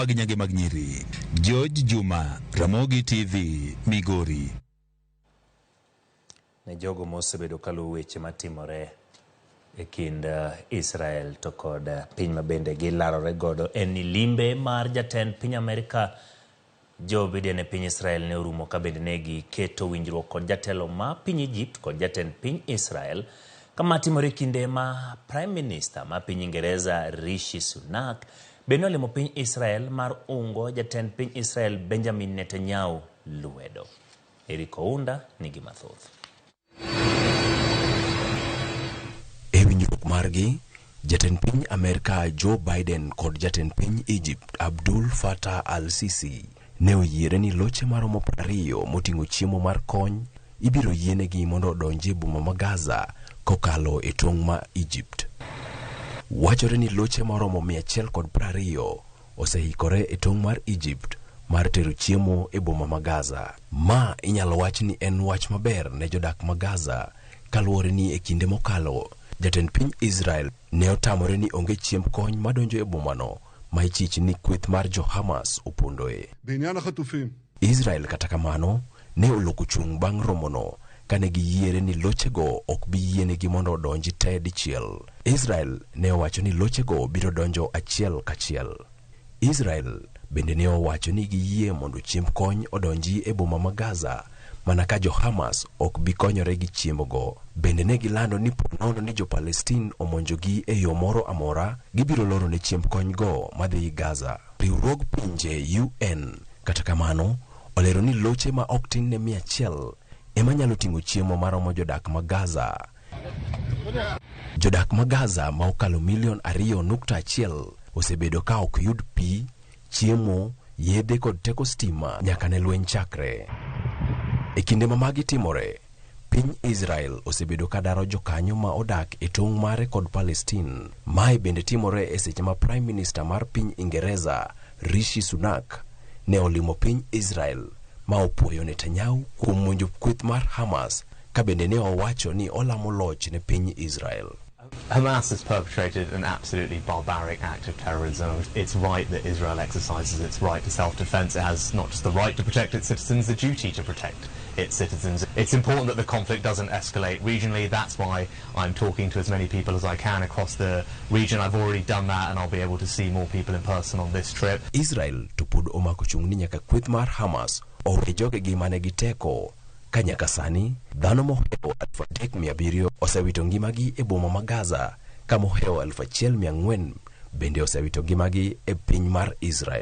mag nyange mag nyiri. George Juma, Ramogi TV, Migori. Ne jogo mosebedo kaluwo weche matimore e kind Israel to kod piny ma bende gilarore godo en ni limbe mar jatend piny Amerika Joe Biden e piny Israel ne orumo ka bende ne giketo winjruok kod jatelo ma piny Egypt kod jatend piny Israel kama timore kinde ma Prime Minister ma piny Ingereza Rishi Sunak bende olimo piny Israel mar ungo jatend piny Israel Benjamin Netanyahu lwedo. Eric Ounda nigi mathoth. E winjruok margi, jatend piny Amerka Joe Biden kod jatend piny Egypt Abdul Fattah al-Sisi ne oyiere ni loche maromo 20 moting'o chiemo mar kony ibiro yienegi mondo odonji e boma ma Gaza kokalo e tong' ma Egypt. Wachore ni loche maromo 120 oseikore e tong' mar Egypt mar tero chiemo e boma ma Gaza. Ma inyalo wach ni en wach maber ne jodak ma Gaza kaluwore ni e kinde mokalo jatend piny Israel ne otamore ni onge chiemb kony madonjo e bomano ma ichich ni kweth mar jo Hamas opondoe. Israel kata kamano ne oloko chung' bang' romono kane giyiere ni lochego ok bi yienegi mondo odonji te dichiel. Israel ne owacho ni lochego biro donjo achiel kachiel. Israel bende ne owacho ni giyie mondo chiemb kony odonji e boma ma Gaza mana ka jo Hamas ok bi konyore gi chiembogo. Bende ne gilando ni po nono ni jo Palestine omonjogi e yo moro amora, gibiro loro ne chiemb kony go madhi Gaza. Riwruog pinje UN kata kamano olero ni loche ma ok tin ne 100 ema nyalo ting'o chiemo maromo jodak ma Gaza. Jodak ma Gaza ma okalo milion 2.1 osebedo ka ok yud pi, chiemo, yedhe kod teko stima nyaka ne lweny chakre. E kinde ma magi timore, piny Israel osebedo ka daro jokanyo ma odak e tong' mare kod Palestine. Mae bende timore e seche ma Prime Minister mar piny Ingereza Rishi Sunak ne olimo piny Israel ma opuoyo Netanyahu kuom monjo kweth mar Hamas ka bende ne owacho ni olamo loch ne piny Israel. Hamas has perpetrated an absolutely barbaric act of terrorism. It's right that Israel exercises its right to self-defense. It has not just the right to protect its citizens, the duty to protect its citizens. It's important that the conflict doesn't escalate regionally. That's why I'm talking to as many people as I can across the region. I've already done that, and I'll be able to see more people in person on this trip. Israel to pod omako chung' ni nyaka kweth mar Hamas owe jogegi mane giteko ka nyaka sani dhano mohewo 3,700 osewito ngimagi e boma ma Gaza ka mohewo 1,400 bende osewito ngimagi e piny mar Israel.